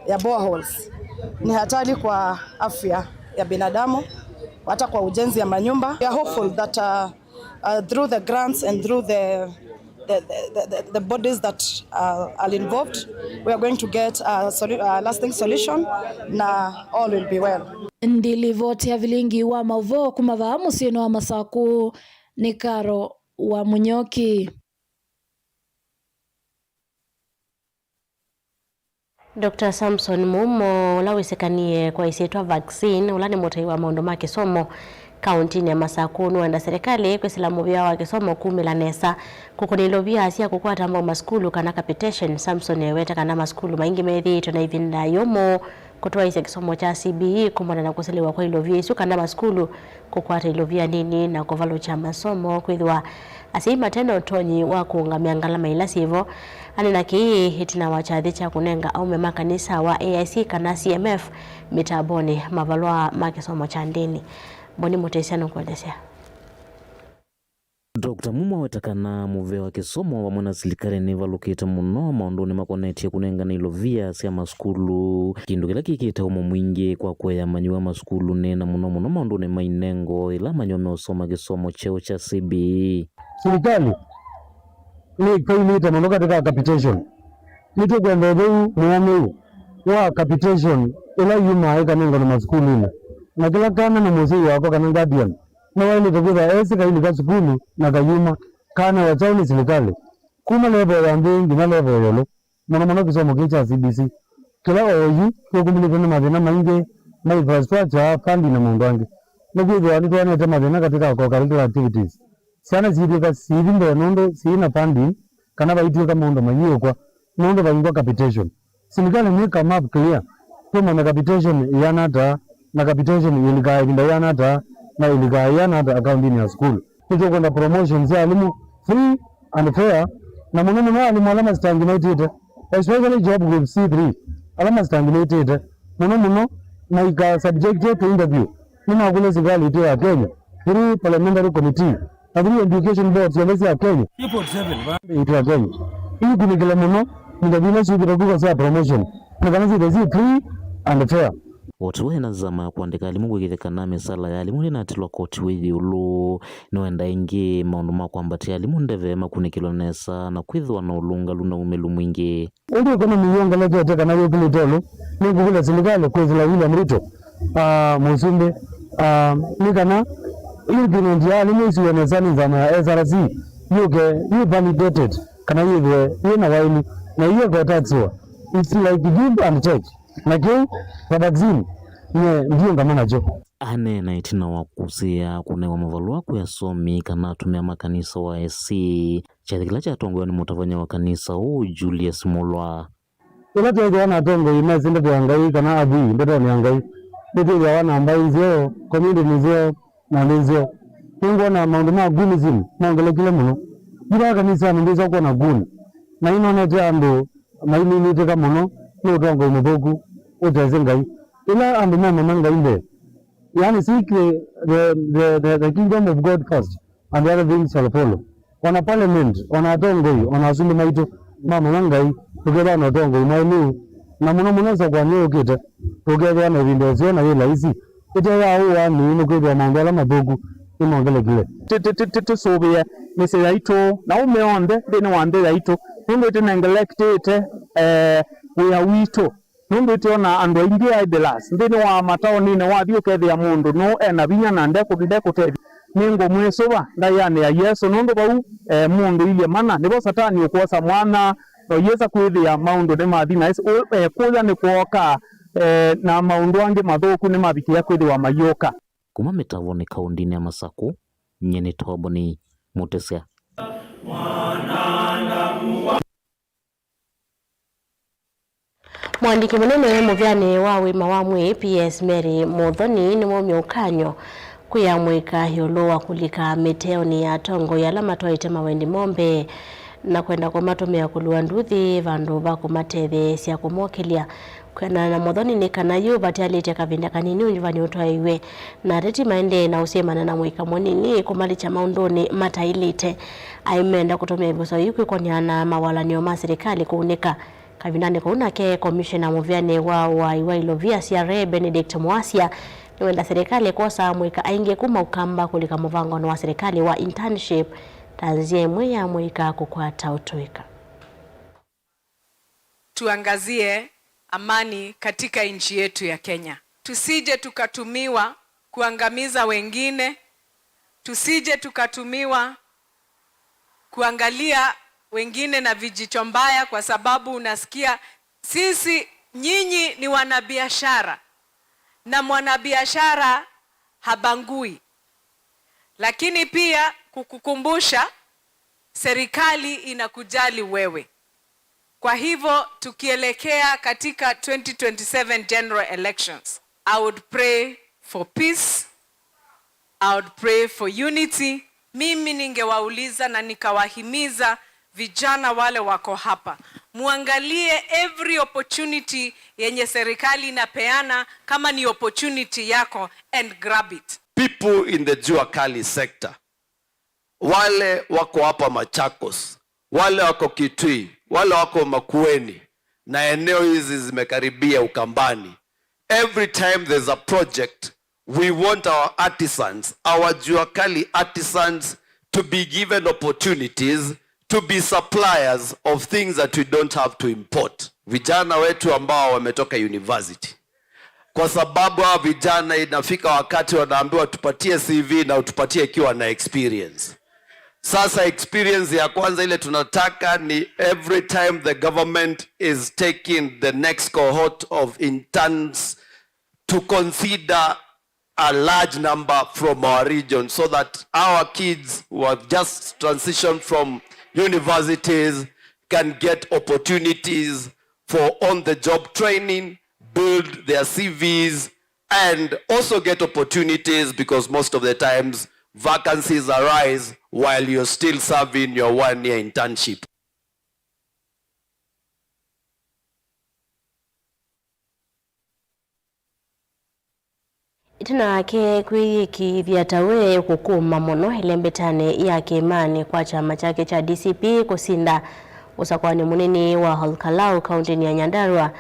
ya boreholes ni hatari kwa afya ya binadamu, hata kwa ujenzi ya manyumba. We are hopeful that, uh, uh, through the grants and through the, the, the, the, the bodies that, uh, are involved, we are going to get a solu-, a lasting solution na all will be well. Ndilivoti ya vilingi wa mauvoo kuma vaa mũsyĩnĩ wa Masakũ nĩ Karo wa Mũnyoki. Doctor Samson Mumo, ũla wĩsĩkanie kwa ĩsyĩtwa Vaccine, ũla nĩ mũtai wa maũndũ ma kĩsomo kaũntinĩ ya Masakũ, nũenda silikalĩ kwĩsĩla mũvĩa wa kĩsomo kumĩla nesa kũkũna ilovia sya kũkwata mbau masukulu kana capitation. Samson ewete kana masukulu maingĩ methĩĩtwe na ĩvinda yũmũ kũtwaĩĩsya kĩsomo kya C B E kumana na kũselewa kwa ilovia isu kana masukulu kũkwata ilovia nini na kũvalũkya masomo, kwĩthĩwa asyai mate na ũtonyi wa kũũngamĩa ngalama ila syĩvo. Aneena kĩĩ ĩtina wa kyathĩ kya kũnenga aũme ma kanisa wa A I C kana C M F mĩtambonĩ mavalũa ma kĩsomo kya ndĩni. Mboni Mũtĩsya nũkũelesya. Doctor Mumo aweta kana mũvea wa kĩsomo vamwe na silikalĩ nĩvalũkĩte mũno maũndũnĩ makonetye kũnengane ilovia sya masukulu, kĩndũ kĩla kĩkĩte ũmo mwingĩ kwa kũea amanyĩw'a masukulunĩ, na mũno mũno maũndũnĩ ma inengo ĩla amanyĩw'a meũsoma kĩsomo kyeũ kya C B E. Silikalĩ nĩkailĩte mũno katĩ ka capitation. Nĩtũkwenda ũtheu mũũmĩu wa capitation ĩla yumaa ĩkanengwa na masukulunĩ, na kĩla kana na mũsyai wako kana guardian nĩwaĩlĩte kwĩthwa esĩ kailika sukulu na kayuma, kanewa kyaũ nĩ silikalĩ, kuma level ya nthĩ nginya level ya ĩũlũ, mũno mũno kĩsomo kĩĩ kya C B C, kĩla oyu kĩkumĩlĩtwe nĩ mathĩna maingĩ ma infrastructure, funding na maũndũ angĩ. Nĩkwĩthĩwa nĩtwonete mathĩna katĩ ka co-curricular activities. Syana siitw'ĩka siithi mbee nũndũ siina funding kana vaitw'ĩka maũndũ mayĩũkwa nũndũ vaingwa capitation. Silikalĩ nĩ come up clear, twĩmanya capitation ĩana ata, na capitation ĩlikaa ĩvinda yĩana ata, na ĩlikaa yĩana ata akaũntinĩ ya sukulu. Nĩtũkwenda promotion sya alimũ free and fair, na mũno mũno alimũ ala masitangĩnĩtĩte, especially job group C three, ala masitangĩnĩtĩte mũno mũno, maika subjected to interview. Nĩmakũlya silikalĩ itũ ya Kenya, through parliamentary committee, na through education board syonthe sya Kenya, itũ ya Kenya, ikunĩkĩle mũno interview ila syũkĩte kwĩkwa sya promotion, na kana syĩthwe syĩ free and fair. Koti wa ĩna nzama ya kũandĩka alimũ kwĩkĩthya kana mĩsala ya alimũ ndĩnatilwa koti wĩ ĩũlũ. Nĩwenda ĩngĩ maũndũ ma kwambatĩa alimũ ndeve makunĩkĩlwe nesa na kwĩthĩwa na ũlũngalu na umĩlu mwingĩ. Ũndũ economy yongelekete kana yũkĩlĩte ĩũlũ, nĩngũkũlya silikalĩ kwĩsĩla William Ruto, ah, mũsumbĩ, ah, nĩ kana increment ya alimũ ĩsiwe nesa nĩ nzama ya S R C yũke yu validated. Kana yĩthĩwe yĩ na waĩlu, na iye kwetakiwa. It's like give and take. Na kĩu, ta vaccine, nye ndiũngama nakyo. Aneena ĩtina wa kũsĩĩa kũnewa mavalũa kwĩ asomi kana atumĩa ma kanisa wa A C, kyathĩ kĩla kyatongoew'a nĩ mũtavany'a wa kanisa ũũ, Julius Mulwa. Ĩla tweethĩwa na atongoi mesĩ ndeto ya Ngai kana athwii ndetonĩ ya Ngai, nĩtwĩthĩawa na mbaĩ nzeo, community nzeo, na nthĩ nzeo. Nĩngwona maũndũ ma gunisim mongelekile mũno. Yu vaa kanisanĩ ndwĩsa kwona guni, na nĩnonete andũ maiminĩtĩka mũno nĩ ũtongoi mũthũku ũtesĩ Ngai. Ĩla andũ memanya Ngai mbee, yaani seek the, the, the, the, the kingdom of God first, and the other things shall follow. Ona parliament, ona atongoi, ona asumbĩ maitũ mamanya Ngai, tũkethĩwa na ũtongoi mwaĩlu, na mũno mũno ĩsokonĩ yũkĩte, tũkethĩwa na ĩvinda ĩseo na yĩ laisi. Ĩte ya ũũ wa nũĩ nĩkwĩthĩwa maũndũ ala mathũku nĩmongelekile. Tĩ-, tĩ-, tĩ-, tĩ-, tũsũvĩe mĩsyĩ yaitũ na aũme onthe nthĩnĩ wa nthĩ yaitũ, nũndũ ĩtĩ neglectĩte, eh, wĩa witũ. Nũndũ ĩtĩ ona andũ aingĩ idlers nthĩnĩ wa mataoninĩ, wathi ũkethĩa mũndũ nũũ ena vinya na ndekũ-, ndekũtethya. Nĩngũmwĩsũva ndaĩanĩ ya Yesũ, nũndũ vau, eh, mũndũ ilye mana, nĩvo Satani ũkwosa mwanya, na ũyĩsa kwĩthĩa maũndũ nĩmathi naĩ, ũ-, eh, kũya nĩ kwooka, eh, na maũndũ angĩ mathũku nĩmavikĩĩa kwĩthĩwa mayũka. Kuma mĩtavonĩ kaũndĩnĩ ya Masakũ, nyie nĩ Toboni Mũtĩsya. Mũandĩki mũnene mũvĩanĩ wa ũima wa mwĩĩ, P S Mary Mũthoni, nĩwaumya ũkany'o kwĩ amũika ĩũlũ wa kũlika mĩteonĩ ya atongoi ala matwaĩte mawendi moo mbee na kwenda kũmatũmĩa kũlua nduthi vandũ va kũmatetheesya kũmokĩlya. Kwĩanana na Mũthoni nĩ kana yu vatialĩte kavinda kanini ũnyuvani ũtwaĩwe, na ateti maendee na ũsyĩmana na mũika mũnini kũmalikya maũndũnĩ mataĩlĩte. Aimenda kũtũmĩa ĩvuso yĩu kwĩkony'a na mawalany'o ma silikalĩ kũunĩka. Kavindanĩ kau nake, komishena mũvĩanĩ wa ũaĩi wa ilovia, C R A, Benedict Mwasya, nĩwenda silikalĩ kwosa amũika aingĩ kuma Ũkamba kũlika mũvangonĩ wa silikalĩ wa internship ta nzĩa ĩmwe ya amũika kũkwata ũtũĩka. Tuangazie amani katika nchi yetu ya Kenya. Tusije tukatumiwa kuangamiza wengine, tusije tukatumiwa kuangalia wengine na vijicho mbaya, kwa sababu unasikia sisi, nyinyi ni wanabiashara, na mwanabiashara habangui. Lakini pia kukukumbusha, serikali inakujali wewe. Kwa hivyo, tukielekea katika twenty twenty-seven general elections, I would pray for peace, I would pray for unity. Mimi ningewauliza na nikawahimiza vijana wale wako hapa, muangalie every opportunity yenye serikali inapeana, kama ni opportunity yako, and grab it. People in the Jua Kali sector, wale wako hapa Machakos, wale wako Kitui, wale wako Makueni, na eneo hizi zimekaribia Ukambani. Every time there's a project, we want our artisans, our Jua Kali artisans, to be given opportunities to be suppliers of things that we don't have to import. Vijana wetu ambao wametoka university, kwa sababu hawa vijana inafika wakati wanaambiwa, "Tupatie C V na utupatie ikiwa na experience." Sasa experience ya kwanza ile tunataka ni every time the government is taking the next cohort of interns, to consider a large number from our region so that our kids who have just transitioned from universities can get opportunities for on-the-job training, build their C Vs, and also get opportunities, because most of the times vacancies arise while you're still serving your one-year internship. Ĩtina wake kwĩyĩkĩĩthya ta we kũkũma mũno ĩlembetanĩ ya kĩĩmanĩ kwa kyama kyake kya D C P kũsinda ũsakũanĩ mũnini wa Ol Kalou kaũntĩnĩ ya Nyandarua,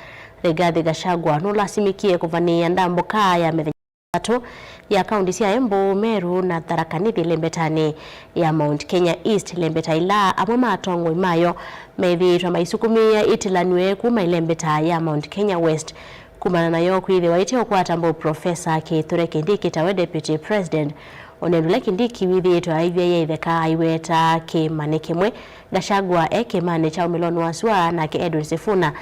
Rigathi Gachagua nũlasimĩkie kũvanĩĩa ndambũka ya mĩthenya ĩtatũ ya kaũntĩ sya Embu, Meru na Tharaka Nithi ĩlembetanĩ ya Mount Kenya East, ĩlembeta ĩla amwe ma atongoi mayo methĩĩtwe maisukumĩĩa ĩtĩlanw'e kuma ĩlembeta ya Mount Kenya West. Kumana nayo kwĩthĩwa ĩteũkwata mbau Professor Kithure Kindiki tawe Deputy President O na ĩndĩ ũla Kindiki wĩthĩĩtwe aivyaĩa itheka aiweta kĩĩmanĩ kĩmwe, Gachagua e kĩĩmanĩ kya ũmĩlonĩ wa sua, nake Edwin Sifuna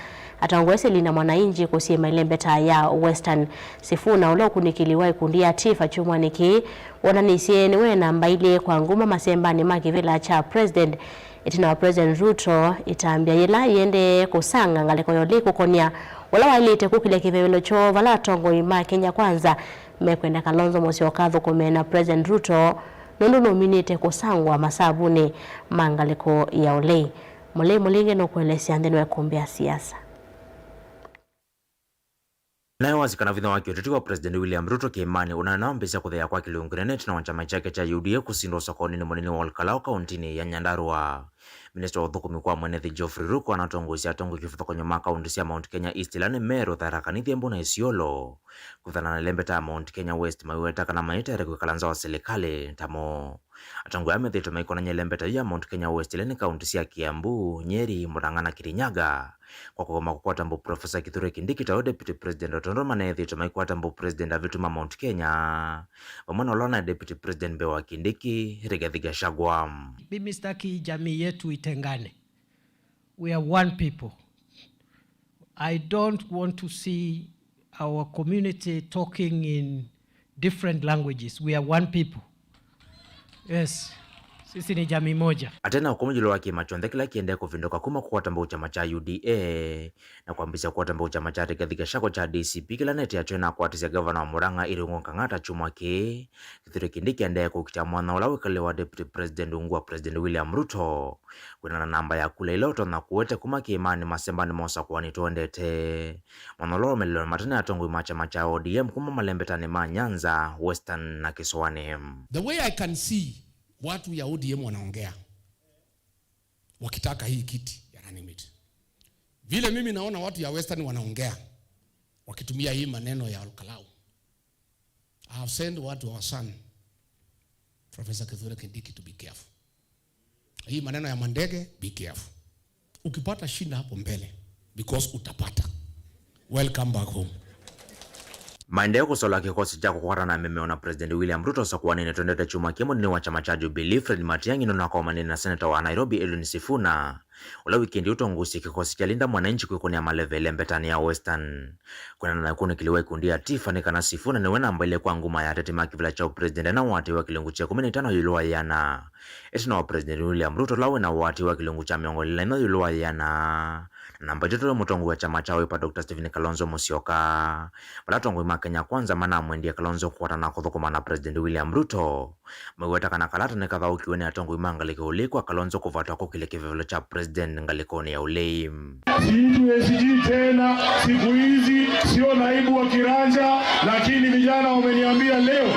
atongoesye Linda Mwananchi kũsyĩma ĩlembeta ya Western. Sifuna, ũla ũkunĩkĩli wa ikundi ya Tifa kyumwanĩ kĩĩ, wonanĩsye nĩwe namba ilĩ kwa nguma masembanĩ ma kĩvĩla kya President, ĩtina wa President Ruto ĩtambya yĩla yĩendee kũsanga ngalĩko ya ũlei kũkonya ũla waĩlĩte kũkĩlya kĩvevelo kyoo vala atongoi ma Kenya Kwanza mekwenda Kalonzo Musyoka athũkũme na President Ruto nũndũ nũminĩte kũsangwa masavunĩ ma ngalĩko ya ũlei. Mũlei Mũlinge nũkũelesya nthĩnĩ wa ĩkũmbĩ ya siasa. Nayo wasikana vinya wa kĩũteti wa President William Ruto kĩĩmanĩ ũnanambĩĩsya kũtheea kwa kĩlungu kĩnene ĩtina wa kyama kyake kya U D A kũsindwa ũsakonĩ nĩ mũnini wa Olkalau kauntinĩ ya Nyandarua. Minista wa ũthũkũmi kwa mwene nthĩ Geoffrey Ruku anatongoesya atongoi kĩvathũkany'o ma kaunti sya Mount Kenya East ila nĩ Meru, Tharaka Nithi, Embu na Isiolo. Kũthana na ĩlembeta ya Mount Kenya West maiweta kana mayĩtaĩre kwĩkala nza wa silikalĩ ta mo. Atongoi aa methĩĩtwe maikonany'a ĩlembeta yu ya Mount Kenya West ila nĩ kaunti sya Kiambu, Nyeri, Murang'a na Kirinyaga, kwa kũgoma kũkwata mbau Profesa Kithure Kindiki ta we Deputy President, o tondũ maneethĩĩtwe maikwata mbau President avĩtu ma Mount Kenya, vamwe na ũla ũnaĩ Deputy President mbee wa Kindiki, Rigathi Gachagua. Mimi sitaki jamii yetu itengane. We are one people. I don't want to see our community talking in different languages. We are one people. Yes. Sisi ni jamii moja. Atena ũkũmũ ĩũlũ wa kĩĩma kyonthe kĩla kĩendee kũvĩndũka kuma kũkwata mbau kyama kya U D A na kwambĩĩsya kũkwata mbau kyama kya Rigathi Gachagua kya D C P kĩla neti yakyo ĩnakwatisye ngavana wa Murang'a Irungu Kang'ata kyumwa kĩĩ, Kithure Kindiki aendee kũkitĩa mwanya ũla wĩkalĩle wa Deputy President ungu wa President William Ruto. Kwĩanana na namba ya kula ila ũtonya kũete kuma kĩĩmanĩ masembanĩ ma ũsakũani tũendete, mwanya ũla waũmĩlĩlwe matene atongoi ma kyama kya O D M kuma malembetanĩ ma Nyanza, Western na Kĩsũanĩ. The way I can see watu ya O D M wanaongea wakitaka hii kiti ya running mate, vile mimi naona watu ya Western wanaongea wakitumia hii maneno ya Olkalau, I have sent word to our son, Professor Kithure Kindiki, to be careful. Hii maneno ya mandege, be careful. Ukipata shida hapo mbele, because utapata. Welcome back home. Maendee kũsola kĩkosi kya kũkwatana na mĩmeo na President William Ruto ũsakũanĩnĩ tũendete kyumwa kĩĩ, mũnini wa kyama kya Jubilee, Fred Matiang'i, nũnakomanĩe na seneta wa Nairobi, Edwin Sifuna, ũla wikendi ũtongoesye kĩkosi kya Linda Mwananchi kwĩkũnĩa maleve ĩlembetanĩ ya Western. Kwĩanana na ũkunĩkĩli wa ikundi ya Tifa, nĩ kana Sifuna nĩwe namba ilĩ kwa nguma ya ateti ma kĩvĩla kya ũpresident ena ũatĩĩi wa kĩlungu kya ĩkũmi na itano ĩũlũ wa ĩana, ĩtina wa President William Ruto ũla wĩna ũatĩĩi wa kĩlungu kya mĩongo ĩlĩ na ĩmwe ĩũlũ wa ĩana, na namba itatũ nĩ mũtongoi wa kyama kya Wiper, Doctor Stephen Kalonzo Musyoka. Vala atongoi ma Kenya Kwanza manamwendie Kalonzo kũkwatana na kũthũkũma na President William Ruto, maiweta kana kalata nĩkathaũkiwe nĩ atongoi ma ngalĩko ya ũlei kwa Kalonzo kũvatwa kũkĩlya kĩvevelo kya President ngalĩkonĩ ya ũlei. Siitwi S G tena, siku hizi sio naibu wa kiranja, lakini vijana wameniambia leo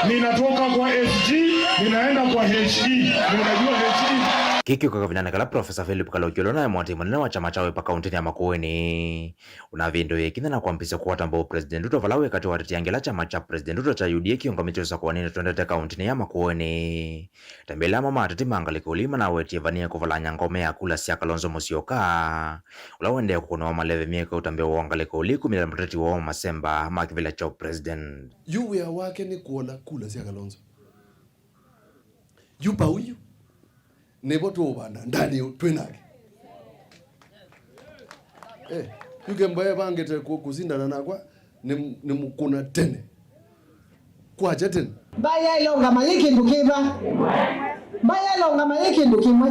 ninatoka kwa S G, ninaenda kwa H E. Unajua H E? Kĩĩ kĩũka kavindanĩ kala Professor Philip Kaloki ũla ũnaĩ mũatĩĩi mũnene wa kyama kya Wiper kauntinĩ ya Makueni ũnavĩndũie ĩkinya na kwambĩĩsya kũkwata mbau President Ruto vala wĩ katĩ wa ateti angĩ ala kyama kya President Ruto kya U D A kĩũngamĩtye ũsakũanĩnĩ tũendete kauntinĩ ya Makueni. Tambĩa ĩla amwe ma ateti ma ngalĩko ya ũlei manawetie vanie kũvalany'a ngome ya kula sya Kalonzo Musyoka, ũla ũendee kũkũnĩwa maleve myei kauta mbee wa ngalĩko ya ũlei kumĩla mũteti woo wa masemba ma kĩvĩla kya president. Yu wĩa wake nĩ kũola kula sya Kalonzo. Yu pau yu. Nĩvo tũũvanda ndani ũ-, twĩ nake. Eh, yu Kembo evangĩte kũ-, kũsindana nakwa, nĩ, nĩ mũkũna tene. Kwakya tene. Mbaĩ yaĩle ũngama yĩ kĩndũ kĩva? Mbaĩ yaĩle ũngama yĩ kĩndũ kĩmwe.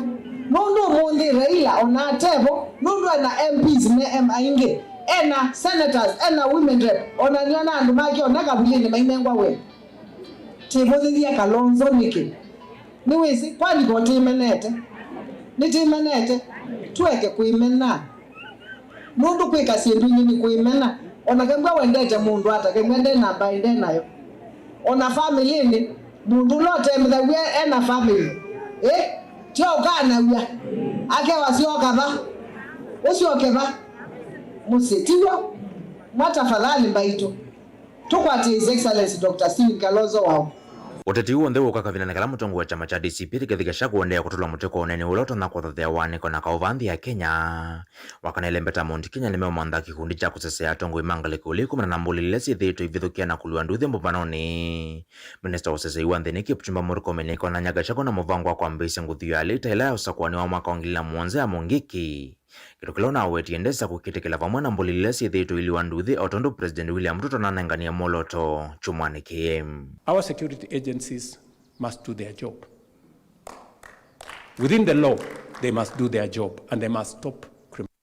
Nũndũ ũmũnthĩ Raila ona atevo, nũndũ ena M Ps me em-, aingĩ, ena senators, ena women rep, ona nĩona andũ make ona kavilinĩ mainengwa wĩa. Tĩvũthĩthya Kalonzo nĩkĩ? Nĩwĩsĩ, kwani ko tĩmenete? Nĩtĩmenete? Tũeke kwĩmena. Nũndũ kwĩka syĩndũ ingĩ nĩ kwĩmena. Ona kembwa wendete mũndũ ata, kembwa nde namba ende nayo. Ona famĩlĩnĩ, mũndũ ũla ũtemethaw'a ena famĩlĩ, ĩ? Tyo ũkanaw'a. Akewa syoka va? Ũsyoke va? Mũsyĩ, tiw'o? Mwa tafadhali mbaitũ. Tũkwatĩe His Excellency Doctor Stephen Kalonzo Wau. Ũteti ũũ w'onthe wũka kavindanĩ kala mũtongoi wa kyama kya D C P Rigathi Gachagua ũendeea kũtũla mũtĩ kwa ũneeni ũla ũtonya kũthothea wanĩko na kaũvaa nthĩ ya Kenya. Wakana ĩlembeta Mount Kenya nĩmeũmantha kĩkundi kya kũsesea atongoi ma ngalĩko ĩla ikumana na mbũlĩ ila syĩthĩĩtwe ivithũkĩa na kũlua nduthi mũvanonĩ. Minista wa ũsesei wa nthĩ nĩ Kipchumba Murkomen nĩkonany'a Gachagua na mũvango wa kwambĩĩsya nguthu ya lĩu ta ĩla ya ũsakũani wa mwaka wa ngili na mũonza ya Mungiki. Kĩndũ kĩla ũnawetie ndesa kũkĩtĩkĩla vamwe na mbũlĩ ila syĩthĩĩtwe iliwa nduthi, o tondũ President William Ruto nanenganie mwolooto kyumwanĩ kĩĩ. Our security agencies must do their job. Within the law, they must do their job and they must stop criminal.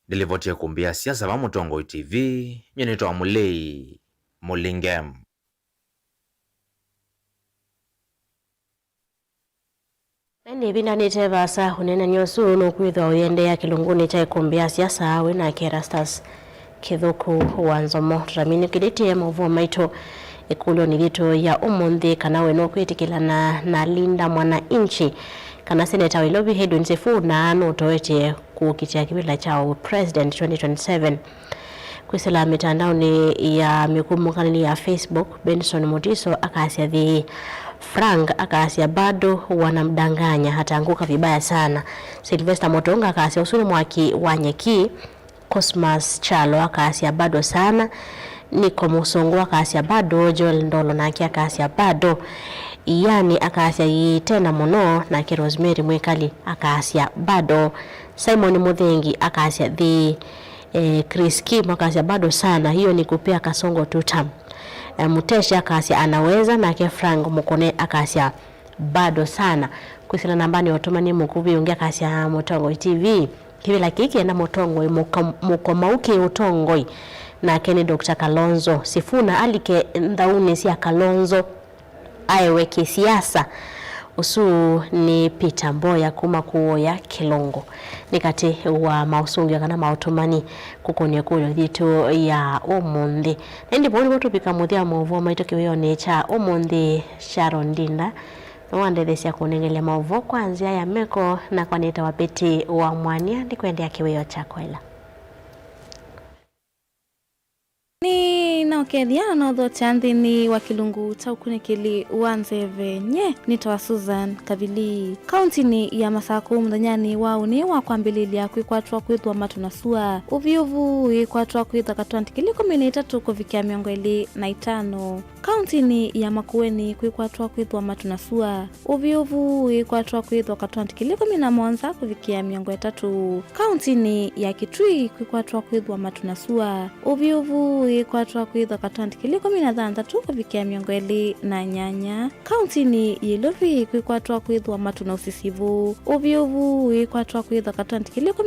Ndĩlivotie kumbi ya siasa va Mũtongoi T V, nyie nĩtawa Mũlei Mũlinge. Na nĩvindanĩte vaasa ũneenany'a ũsu nũkwĩthwa ũiendeea kĩlungunĩ kya ĩkũmbĩ ya siasa wĩ nake Erastus Kĩthũku wa Nzomo. Tũtaminũkĩlĩtye maũvoo maitũ ĩkũlyo nĩ yitũ ya ũmũnthĩ, kana we nũkwĩtĩkĩlana na Linda Mwananchi kana seneta wa Ilovi Edwin Sifuna nũtoetye kũkitĩa kĩvĩla kya President twenty twenty-seven. Kwĩsĩla mĩtandaonĩ ya mĩkumũkanĩlyo ya Facebook, Benson Mutiso akasya thĩ, Frank akasya bado wanamdanganya, ataanguka vibaya sana. Sylvester Mutunga akasya ũsu nĩ mwaki wa nyeki. Cosmas Kyalo akasya bado sana. Nico Mũsũngũ akasya bado. Joel Ndolo nake akasya bado. Iani akasya ĩĩ tena mũno. Nake Rosemary Mwĩkali akasya bado. Simon Mũthengi akasya thĩ. Eh, Chris Kim akasya bado sana, hiyo ni kupea kasongo tutam. Eh, Muteshi akasya anaweza, nake Frank Mukone akasya bado sana. Kwĩsĩla nambanĩ ya ũtũmani mũkuvĩ ũngĩ akasya Mũtongoi T V, kĩvĩla kĩĩ kĩenda mũtongoi mũka- mũkomau kĩ ũtongoi, nake nĩ Doctor Kalonzo. Sifuna alike nthaunĩ sya Kalonzo. Aewe kĩsiasa. Ũsu nĩ Peter Mboya kuma Kuoya Kĩlũngũ. Nĩ katĩ wa maũsũngĩo kana maũtũmani kũkũnĩa ĩkũlyo yitũ ya ũmũnthĩ. Na ĩndĩ vau nĩvo tũvika mũthya wa maũvoo maitũ kĩwĩonĩ kya ũmũnthĩ. Sharon Ndinda nĩwandetheesya kũnengelya maũvoo kwa nzĩa ya meko, nakwa nĩtawa Betty wa Mwania, nĩkwendea kĩwĩo kyakwa ĩla. Nĩnokethya na nothokya nthĩnĩ wa kĩlungu kya ũkunĩkĩli wa nzeve. Nye nĩtawa Susan Kavili. Kauntinĩ ya Masakũ mũthenyanĩ wa ũnĩ wa kwambĩlĩlya kwĩkwatwa kwĩthwa matu na sua. Ũvyũvu wĩkwatwa kwĩthwa katwanti kĩlĩ ĩkũmi na itatũ kũvikĩa mĩongo ĩlĩ na itano. Kauntinĩ ya Makueni kwĩkwatwa kwĩthwa matu na sua. Ũvyũvu wĩkwatwa kwĩthwa katwanti kĩlĩ ĩkũmi na mũonza kũvikĩa mĩongo ĩtatũ. Kauntinĩ ya Kitui kwĩkwatwa kwĩthwa matu na sua. Ũvyũvu wĩkwatwa kwĩthwa katwanti kĩlĩ ĩkũmi na thanthatũ kũvikĩa mĩongo ĩlĩ na nyanya. Kauntinĩ ya Ilovi kwĩkwatwa kwĩthwa matu na ũsisivũ. Ũvyũvu wĩkwatwa kwĩthwa katwanti kĩlĩ ĩkũmi